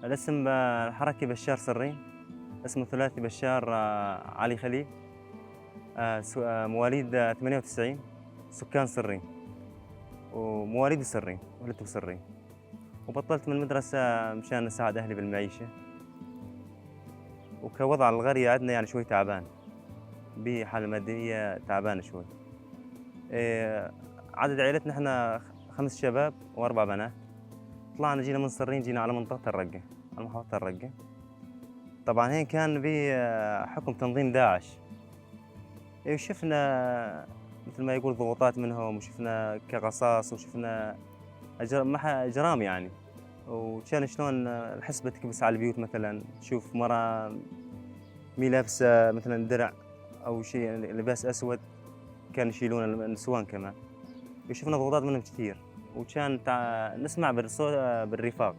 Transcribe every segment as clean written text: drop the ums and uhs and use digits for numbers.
الاسم الحركي بشار سرين، اسمه الثلاثي بشار علي خليل، مواليد 98، سكان سرين ومواليد سرين، ولدت بسرين، وبطلت من المدرسة مشان أساعد أهلي بالمعيشة. وكوضع القرية عندنا شوي تعبان، بحالة مادية تعبانة شوي. عدد عائلتنا احنا 5 شباب و4 بنات. طلعنا جينا من سرين، جينا على منطقة الرقة، على محافظة الرقة. طبعاً هين كان بحكم تنظيم داعش. وشفنا مثل ما يقول ضغوطات منهم، وشفنا كقصاص، وشفنا إجرام. وكان شلون الحسبة تكبس على البيوت مثلاً، تشوف مرة مي لابسة مثلاً درع أو شيء لباس أسود، كانوا يشيلون النسوان كمان. وشفنا ضغوطات منهم كثير، وكان نسمع بالرفاق،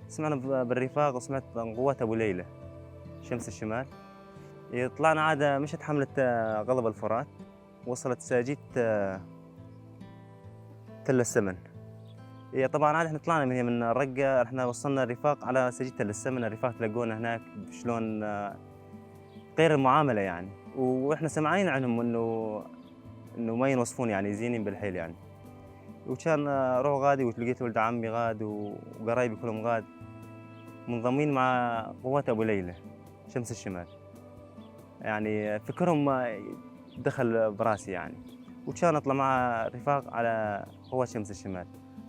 سمعنا بالرفاق، وسمعت قوات أبو ليلى شمس الشمال. طلعنا عادة مشت حملة، غضب الفرات، وصلت ساجيت، تل السمن. طبعاً عادة احنا طلعنا من هنا من الرقة، احنا وصلنا الرفاق على ساجيت تل السمن. الرفاق تلقونا هناك شلون، غير المعاملة. واحنا سمعانين عنهم انه ما ينوصفون زينين بالحيل. وكان روح غادي، ولقيت ولد عمي غاد وقرايبي كلهم غاد، منضمين مع قوات ابو ليلى شمس الشمال. فكرهم دخل براسي. وكان اطلع مع رفاق على قوات شمس الشمال.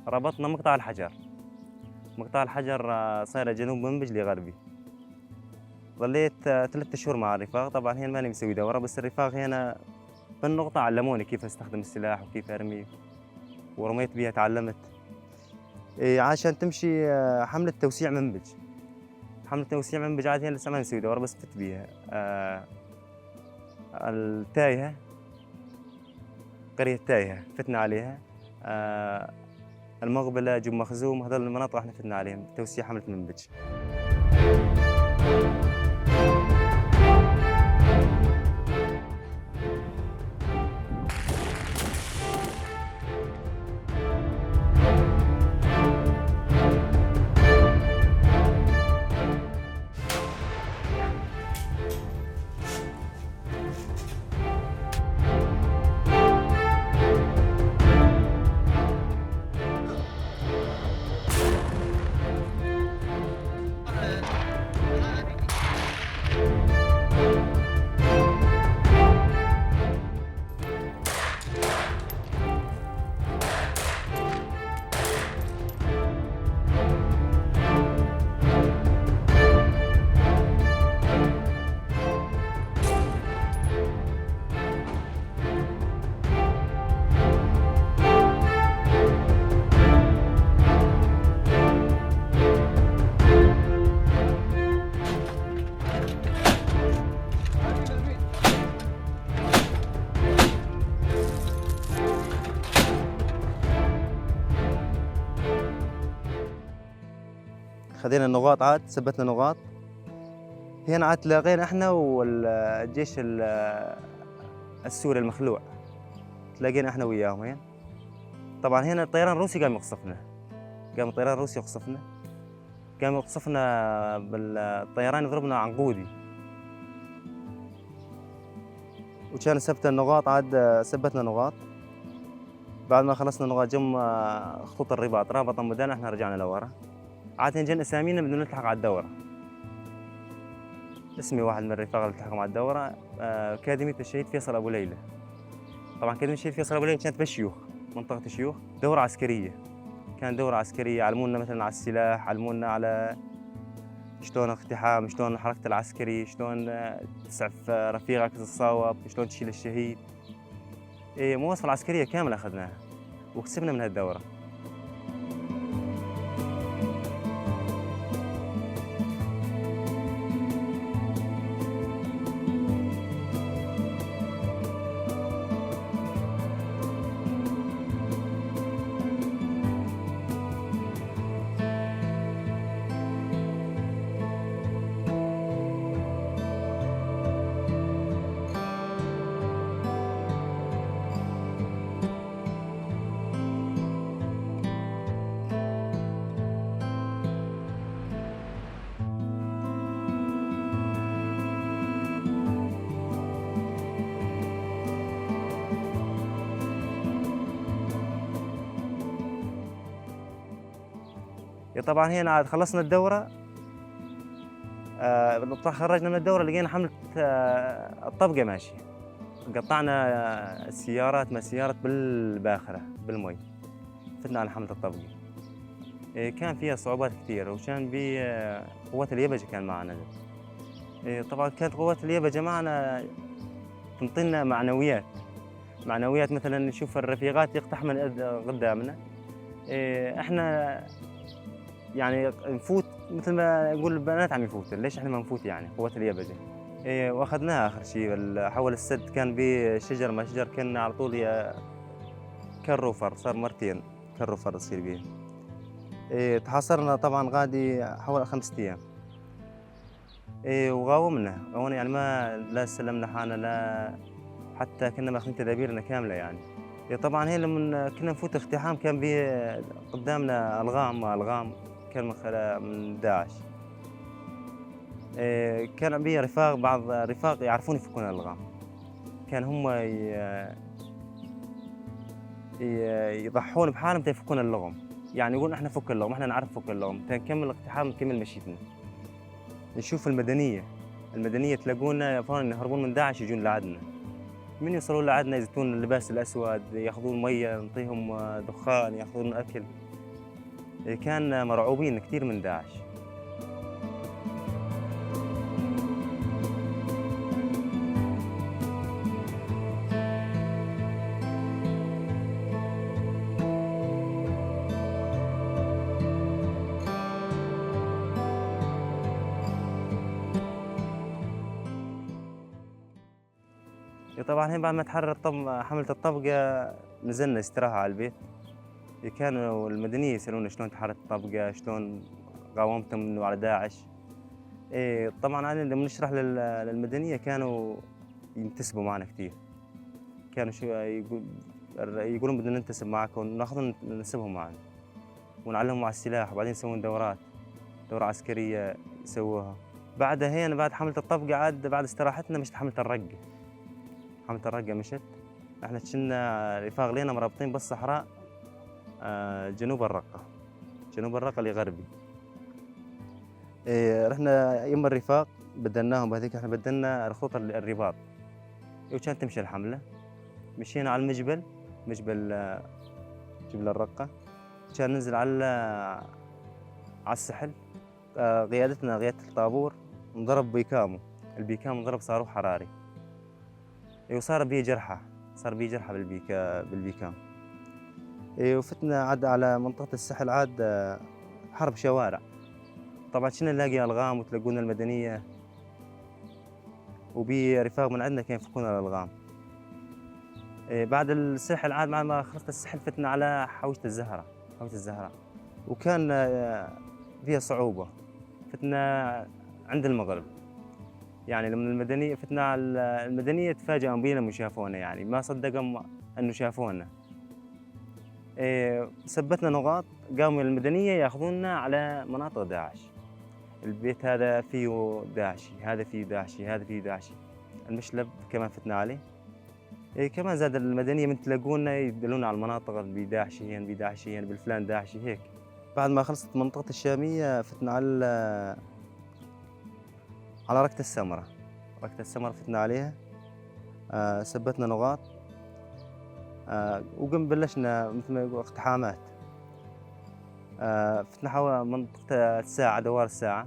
ربطنا مقطع الحجر، مقطع الحجر، صاير جنوب منبج لغربي. ظليت 3 شهور مع الرفاق. طبعا هنا ماني مسوي دورة، بس الرفاق هنا بالنقطة علموني كيف استخدم السلاح وكيف ارمي، ورميت بيها تعلمت. عشان تمشي حملة توسيع منبج. حملة توسيع منبج عاد هنا لسه ما نسوي دورة، بس فت بيها. التايهة، قرية تايهة فتنا عليها. المقبلة، جب مخزوم، هذول المناطق احنا فتنا عليهم توسيع حملة منبج. خذينا النقاط عاد، ثبتنا نقاط هنا عاد. تلاقينا احنا والجيش السوري المخلوع، تلاقينا احنا وياهم هنا. طبعا هنا الطيران الروسي قام يقصفنا، قام الطيران الروسي يقصفنا، قام يقصفنا بالطيران، يضربنا عنقودي. وكان ثبت النقاط عاد، ثبتنا نقاط. بعد ما خلصنا نقاط جم خطوط الرباط، رابط مدانا، احنا رجعنا لورا. عاد جن اسامينا بدنا نلتحق على الدورة. اسمي واحد من الرفاق اللي التحقوا مع الدورة، أكاديمية الشهيد فيصل أبو ليلى. طبعاً أكاديمية الشهيد فيصل أبو ليلى كانت بالشيوخ، منطقة الشيوخ، دورة عسكرية. كان دورة عسكرية، علمونا مثلاً على السلاح، علمونا على شلون اقتحام، شلون حركة العسكري، شلون تسعف رفيقك تتصاوب، شلون تشيل الشهيد. مواصفة العسكرية كاملة أخذناها وكسبنا من هالدورة. طبعاً هنا عاد خلصنا الدورة، خرجنا من الدورة لقينا حملة الطبقة ماشية، قطعنا السيارات ما سيارات بالباخرة بالمي، فتنا على حملة الطبقة. كان فيها صعوبات كثير، وكان بي قوات اليبجة كان معنا. طبعاً كانت قوات اليبجة معنا تنطينا معنويات، معنويات مثلاً نشوف الرفيقات يقتحمن قدامنا، احنا نفوت مثل ما نقول البنات عم يفوتوا، ليش احنا ما نفوت قوات اليبجة. واخذناها اخر شيء حول السد كان بيه شجر ما شجر، كنا على طول يا كروفر، صار مرتين كروفر يصير بيه. تحاصرنا طبعاً غادي حوالي 5 أيام. وغاومنا، غاومنا ما لا سلمنا حالنا لا حتى كنا ماخذين تدابيرنا كاملة. طبعاً هي لما كنا نفوت اقتحام كان بيه قدامنا ألغام، ما ألغام كان من داعش. كان بيه رفاق، بعض رفاق يعرفون يفكون الألغام، كان هم يضحون بحالهم تيفكون اللغم، يقولون احنا فك اللغم، احنا نعرف فك اللغم، تنكمل الاقتحام نكمل مشيتنا. نشوف المدنية، المدنية تلاقونا فورا يهربون من داعش يجون لعندنا، من يوصلون لعندنا يزتون اللباس الأسود، ياخذون مية، نعطيهم دخان، ياخذون أكل. كان مرعوبين كثير من داعش. طبعاً هين بعد ما تحرر حملة الطبقة نزلنا استراحة على البيت. كانوا المدنية يسألونا شلون تحررت الطبقة، شلون قاومتم إنه على داعش. طبعاً أنا لما نشرح للمدنية كانوا ينتسبوا معنا كثير، كانوا شو يقولون بدنا ننتسب معكم، ناخذهم ننسبهم معنا ونعلمهم على السلاح، وبعدين يسوون دورات، دورة عسكرية يسووها. بعدها هين بعد حملة الطبقة عاد بعد استراحتنا مشت حملة الرقة. حملة الرقة مشت، احنا كنا رفاق لينا مرابطين بالصحراء، جنوب الرقة، جنوب الرقة لغربي. رحنا يم الرفاق بدلناهم بهذيك، احنا بدلنا الخطوط الرباط، وكانت تمشي الحملة. مشينا على المجبل، جبل الرقة، كان ننزل على السحل. قيادتنا قيادة الطابور انضرب بيكامو، البيكام انضرب صاروخ حراري، وصار بيه جرحى، صار بيه جرحى بالبيكام. وفتنا عاد على منطقة السحل عاد، حرب شوارع. طبعاً كنا نلاقي ألغام وتلاقونا المدنية، وبي رفاق من عندنا كانوا يفكون الألغام. بعد السحل عاد بعد ما خلصت السحل فتنا على حوشة الزهرة، حوشة الزهرة، وكان فيها صعوبة. فتنا عند المغرب، لما المدنية فتنا على المدنية تفاجئوا بينا لما شافونا، ما صدقوا إنه شافونا. ثبتنا نقاط، قاموا المدنية ياخذونا على مناطق داعش. البيت هذا فيه داعشي، هذا فيه داعشي، هذا فيه داعشي. المشلب كمان فتنا عليه. كمان زاد المدنية من تلاقونا يدلونا على المناطق اللي بداعشي هين، بداعشي هين، بالفلان داعشي هيك. بعد ما خلصت منطقة الشامية فتنا على ركة السمرة. ركة السمرة فتنا عليها، ثبتنا نقاط، وقم بلشنا مثل ما يقولوا اقتحامات. فتنا حول منطقة الساعة، دوار الساعة.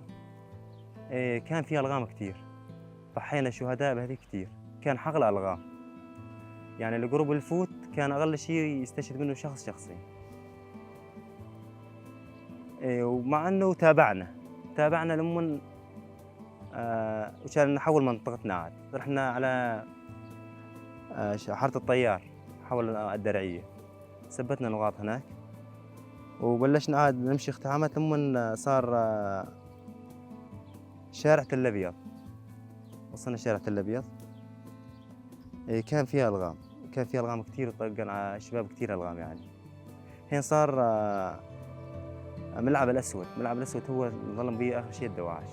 كان فيها ألغام كثير، ضحينا شهداء بهذيك كثير، كان حقل ألغام. الجروب الفوت كان أقل شيء يستشهد منه شخص شخصين. ومع أنه تابعنا لما، وكان نحول منطقتنا عاد، رحنا على حارة الطيار حول الدرعية، ثبتنا نقاط هناك وبلشنا عاد نمشي اقتحامات لما صار شارع تل أبيض. وصلنا شارع تل أبيض، كان فيها ألغام، كان فيها ألغام كثير، طقنا على الشباب كثير ألغام. هين صار ملعب الأسود، ملعب الأسود هو ظلم به آخر شيء الدواعش.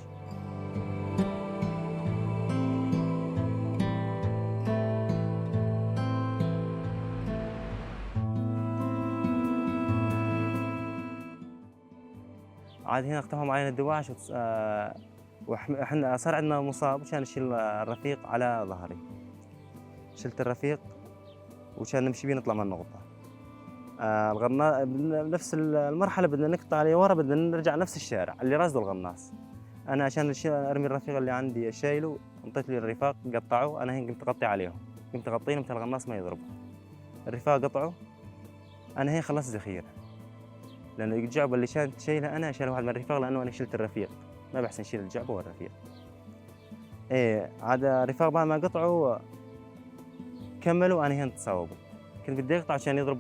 عاد هنا اقتحموا علينا الدواعش وإحنا صار عندنا مصاب، وكان نشيل الرفيق على ظهري. شلت الرفيق وكان نمشي بيه نطلع من النقطة. بنفس المرحلة بدنا نقطع عليه ورا، بدنا نرجع نفس الشارع اللي رصده الغناص. أنا عشان أرمي الرفيق اللي عندي شايله، انطيت لي الرفاق قطعوه، أنا هين قمت أغطي عليهم، قمت أغطيهم مثل الغناص ما يضربوا. الرفاق قطعوا، أنا هين خلصت ذخيرة، لأنه الجعبة اللي كانت شايلها أنا شايلها واحد من الرفاق، لأنه أنا شلت الرفيق، ما بحسن شيل الجعبة والرفيق. عاد الرفاق بعد ما قطعوا كملوا، أنا هين تصاوبت. كنت بدي أقطع عشان يضرب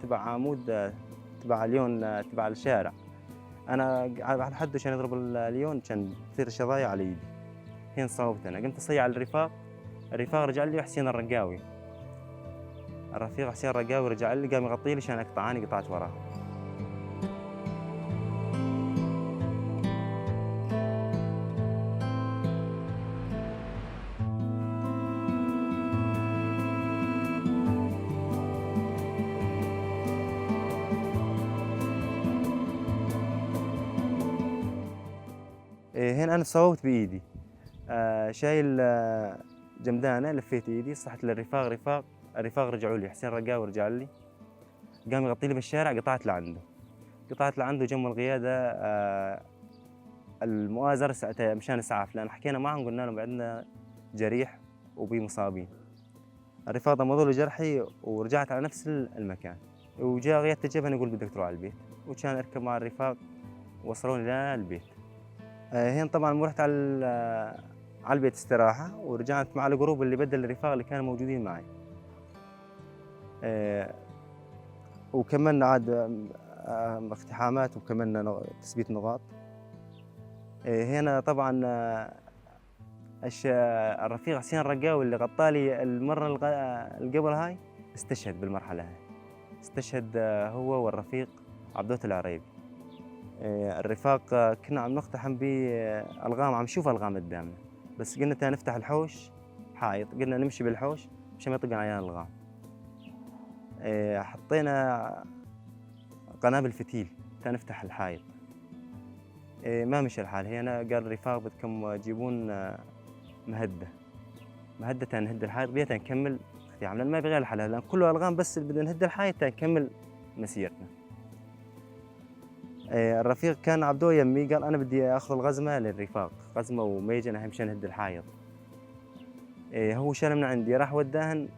تبع عمود تبع اليون تبع الشارع. أنا على حده عشان يضرب اليون، كان تصير شظايا على إيدي. هين صوبت أنا، قمت أصيح على الرفاق. الرفاق رجع لي حسين الرقاوي. الرفيق حسين الرقاوي رجع لي قام يغطي لي عشان أقطع، أنا قطعت وراه. هنا أنا صوبت بإيدي. شايل جمدانة، لفيت إيدي، صحت للرفاق، رفاق، الرفاق رجعوا لي، حسين رقاوي رجع لي، قام يغطي لي بالشارع، قطعت لعنده. قطعت لعنده جنب القيادة، المؤازرة ساعتها مشان إسعاف، لأن حكينا معهم قلنا لهم عندنا جريح وبي مصابين. الرفاق ضمدوا لي جرحي ورجعت على نفس المكان، وجاء قيادة الجبهة يقول بدك تروح على البيت، وكان أركب مع الرفاق وصلوني للبيت. هين طبعاً رحت على البيت استراحة، ورجعت مع الجروب اللي بدل الرفاق اللي كانوا موجودين معي. وكملنا عاد اقتحامات، وكملنا تثبيت نقاط. هنا طبعاً، الرفيق حسين الرقاوي اللي غطالي المرة اللي قبل هاي استشهد بالمرحلة هاي. استشهد هو والرفيق عبدوت العريبي. الرفاق كنا عم نقتحم بألغام، عم نشوف ألغام قدامنا، بس قلنا تا نفتح الحوش حائط، قلنا نمشي بالحوش مشان ما يطق علينا الألغام. حطينا قنابل فتيل تا نفتح الحائط. ما مشى الحال. هنا قال الرفاق بدكم تجيبون مهدة، مهدة تا نهد الحائط بيها تا نكمل اقتحام، لأن ما بغير الحل، لأن كله ألغام، بس بدنا نهد الحائط تا نكمل مسيرتنا. الرفيق كان عبدو يمي، قال أنا بدي آخذ الغزمة للرفاق، غزمة وميجن أهم شيء نهد الحائط. هو شال من عندي راح وداهن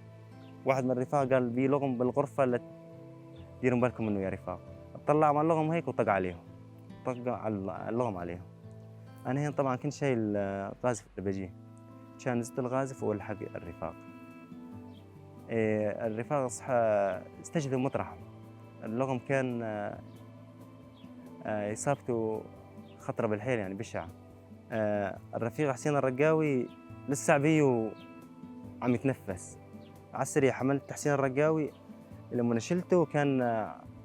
واحد من الرفاق، قال بي لغم بالغرفة اللي ديروا بالكم منه يا رفاق. طلع مع اللغم هيك وطق عليهم، طق على اللغم عليهم. أنا هنا طبعاً كنت شايل غازف البجيه، كان نزلت الغازف والحق الرفاق. الرفاق استجدوا مطرحهم، اللغم كان إصابته خطرة بالحيل، بشعة. الرفيق حسين الرقاوي لسه بيه عم يتنفس. على السريع حملت حسين الرقاوي، لما نشلته كان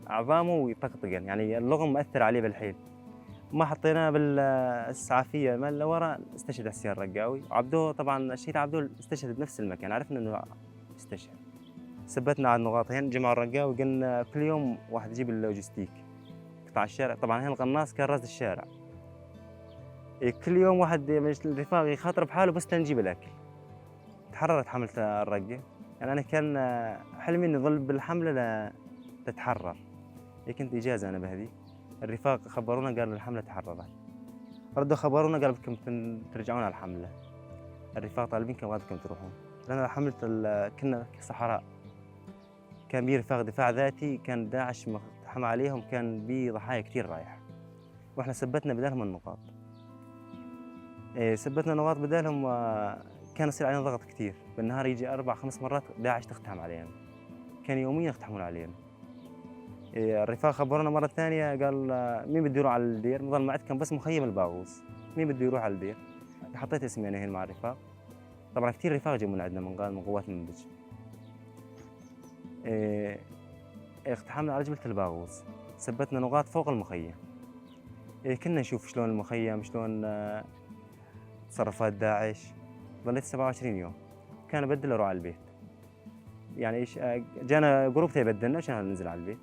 عظامه يطقطقن، اللغم مأثر عليه بالحيل. ما حطيناه بالإسعافية مال لورا، استشهد حسين الرقاوي. وعبدو طبعاً الشهيد عبدو استشهد بنفس المكان، عرفنا إنه استشهد. ثبتنا على النقاط هين جمع الرقاوي، قلنا كل يوم واحد يجيب اللوجستيك قطع الشارع. طبعاً هين القناص كان راس الشارع. كل يوم واحد من الرفاق يخاطر بحاله بس تنجيب الأكل. تحررت حملة الرقة، أنا كان حلمي إني أظل بالحملة لتتحرر. كنت إجازة أنا بهذيك. الرفاق خبرونا قالوا الحملة تحررت. ردوا خبرونا قالوا بدكم ترجعون على الحملة. الرفاق طالبينكم غادكم تروحون. لأن حملة كنا صحراء، كان بي رفاق دفاع ذاتي، كان داعش مقتحم عليهم، كان بي ضحايا كثير رايحة، واحنا ثبتنا بدالهم النقاط. ثبتنا نقاط بدالهم، كان يصير علينا ضغط كثير. بالنهار يجي 4-5 مرات داعش تقتحم علينا، كان يوميا يقتحمون علينا. الرفاق خبرونا مرة ثانية قال، مين بده يروح على الدير؟ نظل معدكم بس مخيم الباغوز، مين بده يروح على الدير؟ حطيت اسمي أنا هنا مع الرفاق. طبعاً كثير رفاق جوا من عندنا من قوات منبج. اقتحمنا على جبلة الباغوز، ثبتنا نقاط فوق المخيم. كنا نشوف شلون المخيم، شلون تصرفات داعش. ظليت 27 يوم، كان أبدل أروح على البيت. إيش، جانا جروب تيبدلنا عشان ننزل على البيت.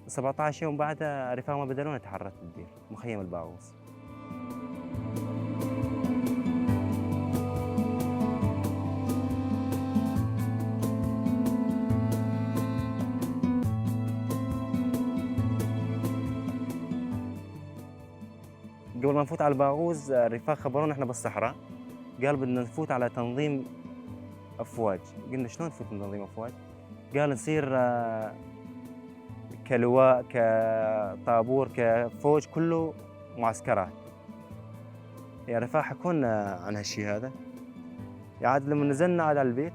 17 يوم بعدها رفاق ما بدلونا تحررت الدير مخيم الباغوز. قبل ما نفوت على الباغوز الرفاق خبرونا احنا بالصحراء، قال بدنا نفوت على تنظيم افواج. قلنا شلون نفوت تنظيم افواج؟ قال نصير كلواء كطابور كفوج كله معسكرات. يا رفاق حكونا عن هالشيء هذا. عاد لما نزلنا على البيت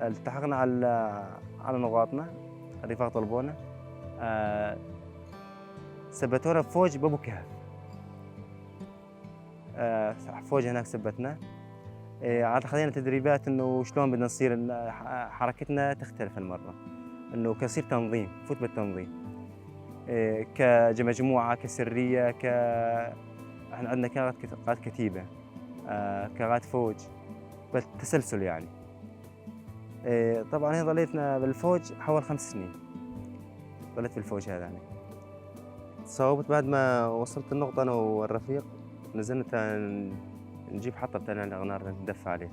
التحقنا على نقاطنا، الرفاق طلبونا، ثبتونا بفوج بابو كهف. فوج هناك ثبتنا. عاد خلينا تدريبات انه شلون بدنا نصير حركتنا تختلف المرة، انه كصير تنظيم، فوت بالتنظيم. كمجموعة، كسريه، احنا عندنا كانت كتيبة، كغات فوج بالتسلسل يعني. طبعا هي ظليتنا بالفوج حوالي 5 سنين، ظليت بالفوج هذا يعني. تصاوبت بعد ما وصلت النقطة أنا والرفيق، نزلنا نجيب حطب تاني على الأغنار ندفع عليه،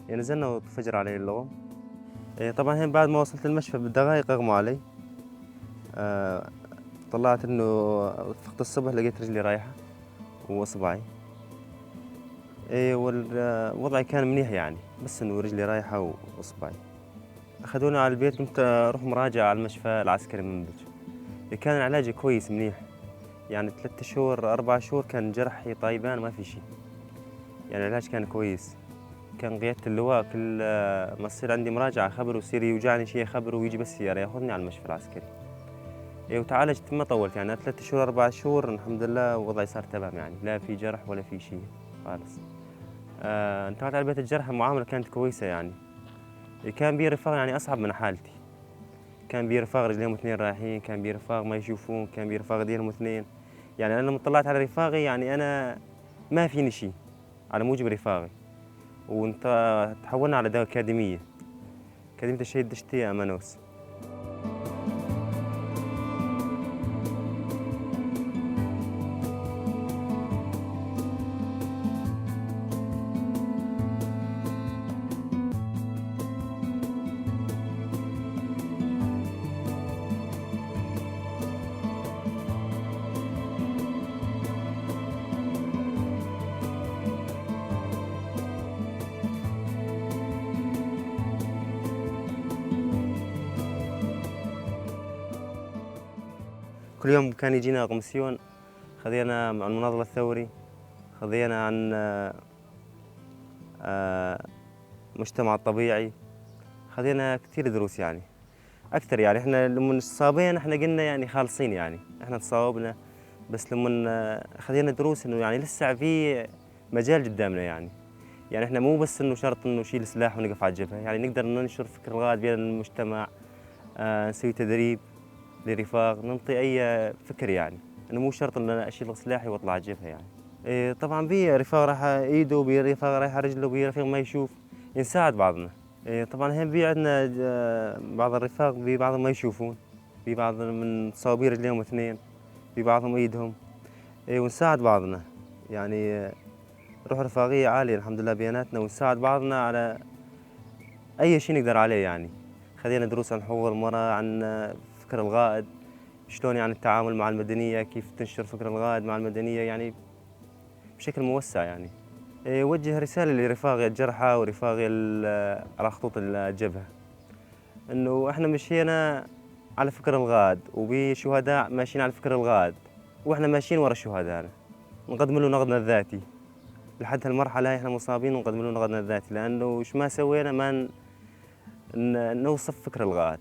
يعني نزلنا وتفجر علي اللغم. طبعا هين بعد ما وصلت المشفى بدقائق اغمى علي. طلعت انه فقت الصبح لقيت رجلي رايحة واصبعي. والوضع كان منيح يعني، بس انه رجلي رايحة واصبعي. اخذونا على البيت، كنت اروح مراجعة على المشفى العسكري من منبج. كان العلاج كويس منيح، يعني 3 شهور 4 شهور كان جرحي طيبان ما في شيء، يعني العلاج كان كويس. كان قيادة اللواء كل ما تصير عندي مراجعة خبره ويصير يوجعني شيء خبره ويجي بس سيارة ياخذني على المشفى العسكري. وتعالجت ما طولت يعني 3 شهور 4 شهور الحمد لله وضعي صار تمام يعني، لا في جرح ولا في شيء خالص. انتقلت على بيت الجرح، المعاملة كانت كويسة يعني. كان بي رفاق يعني أصعب من حالتي، كان بي رفاق رجليهم 2 رايحين، كان بي رفاق ما يشوفون، كان بي رفاق دينهم 2. يعني أنا لما طلعت على رفاقي يعني أنا ما فيني شيء على موجب رفاقي. وانت تحولنا على أكاديمية، أكاديمية الشهيد دشتي أمانوس. كل يوم كان يجينا قمسيون، خذينا عن المناضل الثوري، خذينا عن المجتمع الطبيعي، خذينا كثير دروس يعني أكثر يعني. إحنا لما تصابينا إحنا قلنا يعني خالصين يعني، إحنا تصاوبنا، بس لما خذينا دروس إنه يعني لسه في مجال قدامنا يعني. يعني إحنا مو بس إنه شرط إنه نشيل سلاح ونقف على الجبهة، يعني نقدر ننشر فكر الغاد بين المجتمع، نسوي تدريب لرفاق، ننطي أي فكر يعني، إنه مو شرط إن أنا أشيل سلاحي وأطلع على الجبهة يعني. طبعاً بي رفاق راح إيده، بي رفاق رايحة رجله، بي رفيق ما يشوف، نساعد بعضنا. طبعاً هين بي عندنا بعض الرفاق بي بعضهم ما يشوفون، بي بعض من صوابير رجليهم 2، بي بعضهم إيدهم، ونساعد بعضنا يعني. روح رفاقية عالية الحمد لله بيناتنا، ونساعد بعضنا على أي شيء نقدر عليه يعني. خلينا دروس عن حقوق المرأة، عن فكر الغائد، شلون يعني التعامل مع المدنية، كيف تنشر فكر الغائد مع المدنية يعني بشكل موسع يعني. وجه رسالة لرفاقي الجرحى ورفاقي على خطوط الجبهة، إنه إحنا مشينا على فكر الغائد، وبشهداء ماشيين على فكر الغائد، وإحنا ماشيين ورا شهدائنا، نقدم له نقدنا الذاتي. لحد هالمرحلة هاي إحنا مصابين ونقدم له نقدنا الذاتي، لأنه إيش ما سوينا ما نوصف فكر الغائد.